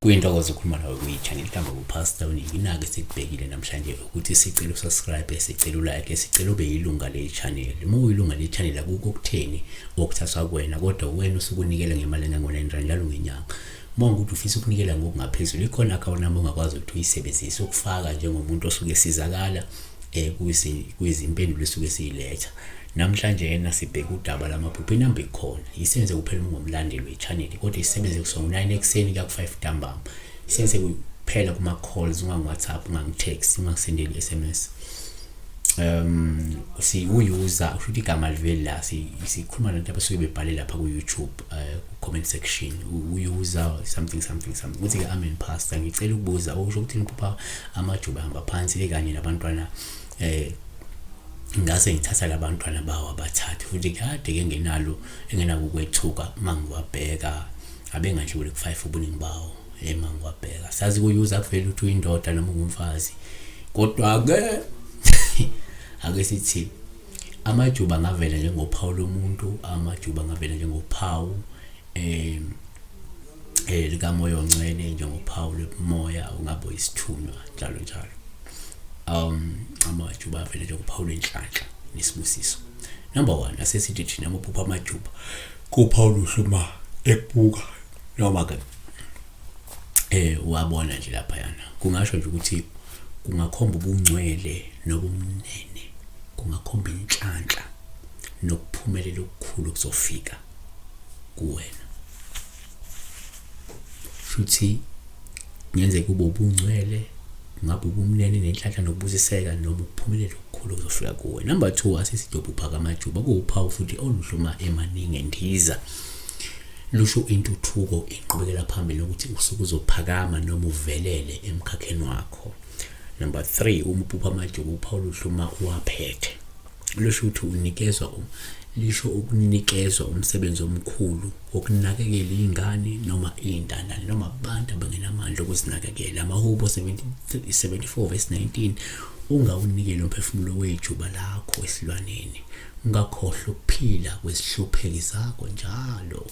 Kuyintokozo ukukhuluma nawe kwi-channel igama uPastor Uninginake. Sikubhekile namhlanje ukuthi sicela usubscribe, sicela ulike, sicela ube yilunga le-channel. Uma uyilunga le-channel akukho okutheni okuthathwa kuwena, kodwa wena usuke unikela ngemali engango-9 rand njalo ngenyanga. Uma ukuthi ufisa ukunikela ngokungaphezulu, ikhona account number ongakwazi ukuthi uyisebenzise ukufaka njengomuntu osuke esizakala kwizimpendulo esuke siyiletha. Namhlanje yena sibheka udaba lamaphupho. Inamba ikhona, isenze kuphela uma ungumlandeli we-channel, kodwa isebenze kusuka ngo-9 ekuseni kuya ku-5 ntambama. Isenze kuphela kuma-calls, ungangi-WhatsApp, ungangi-text, ungangisendeli i-SMS. Si user usho ukuthi igama liveli la, sikhuluma nabantu abasuke bebhale lapha ku-YouTube, ku-comment section, user something something something. Uthi-ke, "Amen pastor, ngicela ukubuza, okusho ukuthi ngiphupha amajuba ahamba phansi kanye nabantwana, ngase ngithatha labantwana bawo abathathu, futhi kade ke ngenalo engenako ukwethuka uma ngiwabheka, abengadluli ku-5 ubuningi bawo ema ngiwabheka." Sazi ku-user kuvela ukuthi uyindoda noma ungumfazi, kodwa-ke ake sithi amajuba angavela njengophawu lomuntu, amajuba angavela njengophawu likamoya ongcwele, njengophawu lomoya, ungabe isithunywa, njalo njalo. Amajuba avele njengophawu lwenhlanhla nesibusiso. Number 1, asesithi thina amaphupho amajuba kuphawu luhle uma ekubuka noma ke wabona nje lapha yana, kungasho nje ukuthi kungakhomba ubungcwele nobumnene, kungakhomba inhlanhla nokuphumelela okukhulu kuzofika kuwena. Futhi kungenzeka kube ubungcwele, ngabe ubumnene nenhlanhla nokubusiseka noma ukuphumelela okukhulu kuzofika kuwe. Number 2, asisithi uphupha amajuba, kuwuphawu futhi oluhle uma emaningi endiza. Lusho intuthuko, inqubekela phambili, ukuthi usuke uzophakama noma uvelele emkhakheni wakho. Number 3, uma uphupha amajuba, uphawu oluhle uma uwaphethe. Lusho ukuthi unikezwa, lisho ukunikezwa umsebenzi omkhulu wokunakekela iy'ngane noma iy'ntandane noma abantu abangenamandla okuzinakekela. Amahubo 74 verse 19, ungawunikeli umphefumulo wejuba lakho esilwaneni, ungakhohlwa ukuphila kwezihlupheki zakho njalo.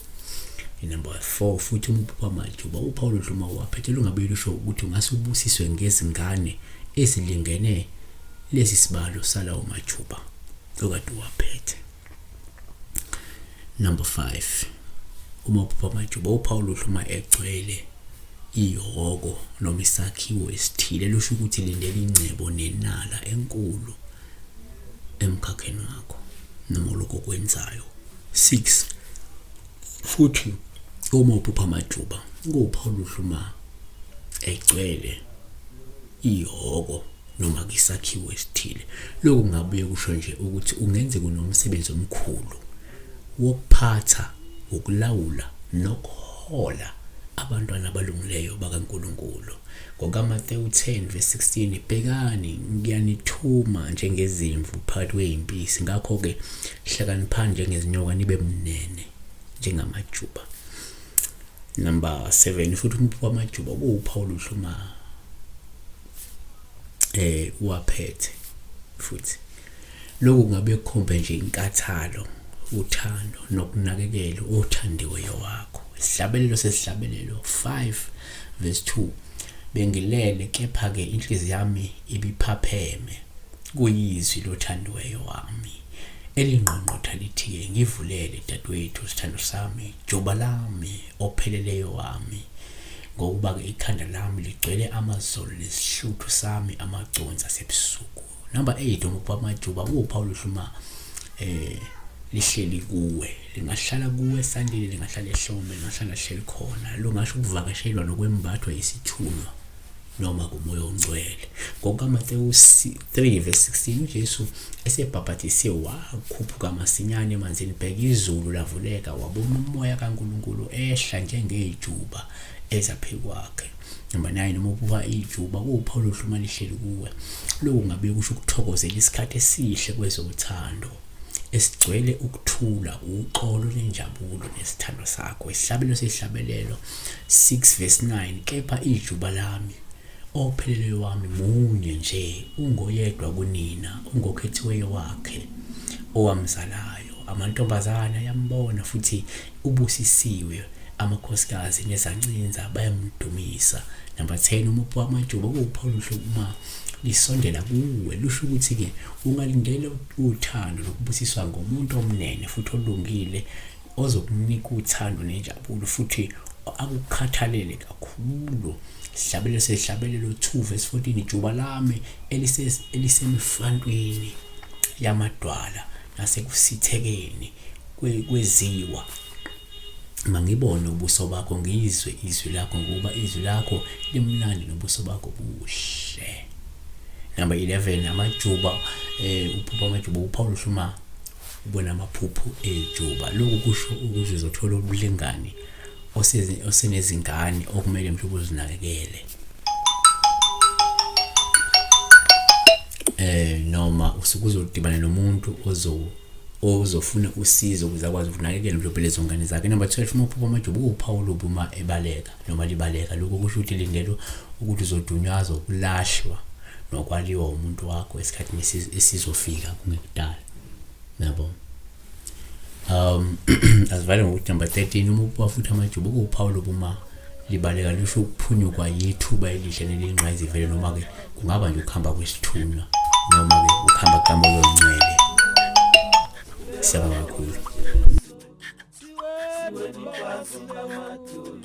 Number 4, futhi uma uphupha amajuba, uphawu oluhle uma uwaphethe, lungabe lusho ukuthi ungase ubusiswe ngezingane ezilingene lesi sibalo salawo majuba okade uwaphethe. Number 5, uma uphupha amajuba, uphawu oluhle uma egcwele ihhoko noma isakhiwo esithile, lusho ukuthi lindela ingcebo nenala enkulu emkhakheni wakho noma lokho okwenzayo. 6, futhi uma uphupha amajuba, kuwuphawu oluhle uma egcwele ihhoko noma kwisakhiwo esithile. Lokhu kungabuye kusho nje ukuthi ungenzeka unomsebenzi omkhulu wokuphatha, ukulawula nokuhola abantwana abalungileyo bakaNkulunkulu. NgokaMathewu 10 verse 16, bhekani ngiyanithuma njengezimvu phakathi kwezimpisi, ngakho-ke hlakaniphani njengezinyoka, nibe mnene njengamajuba. Number 7, futhi umphupho wamajuba kuwuphawu oluhle uma uwaphethe. Futhi lokhu kungabe kukhombe nje inkathalo, uthando nokunakekela othandiweyo wakho. Isihlabelelo sesihlabelelo 5 verse 2, bengilele kepha-ke inhliziyo yami ibiphapheme kuyizwi lothandiweyo wami elingqongqotha lithi-ke, ngivulele dadewethu, sithando sami, juba lami, opheleleyo wami, ngokuba-ke ikhanda lami ligcwele amazolo nesihluthu sami amaconsi asebusuku. Number 8, uma uphupha amajuba, kuwuphawu oluhle uma lihleli kuwe, lingahlala kuwe esandleni, lingahlala ehlombe, lingahlala lihleli khona. Lungasho ukuvakashelwa nokwembathwa isithunywa noma kumoya ongcwele. NgokukaMathewu 3 verse 16, uJesu esebhabhatisiwe wakhuphuka masinyane emanzini, bheka izulu lavuleka, wabona umoya kaNkulunkulu ehla njengejuba eza phezu kwakhe. Number 9, uma uphupha ijuba, kuwuphawu oluhle uma lihleli kuwe. Lokhu kungabe kusho ukuthokozela isikhathi esihle kwezothando esigcwele ukuthula, uxolo nenjabulo nesithando sakho. Isihlabelelo sesihlabelelo 6 verse 9, kepha ijuba lami, opheleleyo wami, munye nje, ungoyedwa kunina, ungokhethiweyo wakhe owamzalayo. Amantombazane ayambona futhi ubusisiwe. Amakhosikazi nezancinza bayamdumisa. Number 10, uma uphuka amajuba kuwuphawu oluhle uma lisondela kuwe, lusho ukuthi-ke ungalindela uthando nokubusiswa ngomuntu omnene futhi olungile ozokunika uthando nenjabulo futhi akukhathalele kakhulu. Sihlabelelo sehlabelelo 2 verse 14, ijuba lami elisemifantwini yamadwala nasekusithekeni kweziwa, mangibone ubuso bakho, ngizwe izwi lakho, ngokuba izwi lakho limnandi nobuso bakho buhle. Number 11, amajuba, uphupha amajuba, uphawu oluhle uma ubona amaphupho ejuba. Lokhu kusho ukuthi uzothola umlingani osenezingane okumele mhlawumbe uzinakekele, noma usuke uzodibana nomuntu ozofuna usizo ukuze akwazi ukunakekela mhlawumbe lezo ngane zakhe. Number 12, uma uphupha amajuba kuwuphawu olubi uma ebaleka noma libaleka. Lokhu kusho ukuthi lindela ukuthi uzodunyazwa ukulahlwa nokwaliwa umuntu wakho esikhathini esizofika kungekudala, yabo. Asivale ngokuthi number 13, uma uphupha futhi amajuba kuwuphawu lobu uma libaleka, lisho ukuphunyukwa yithuba elihle nelingqayizivele, noma-ke kungaba nje ukuhamba kwesithunywa, noma-ke ukuhamba kukamoya ongcwele. Siyabonga kakhulu. Siweni phansi namadolo.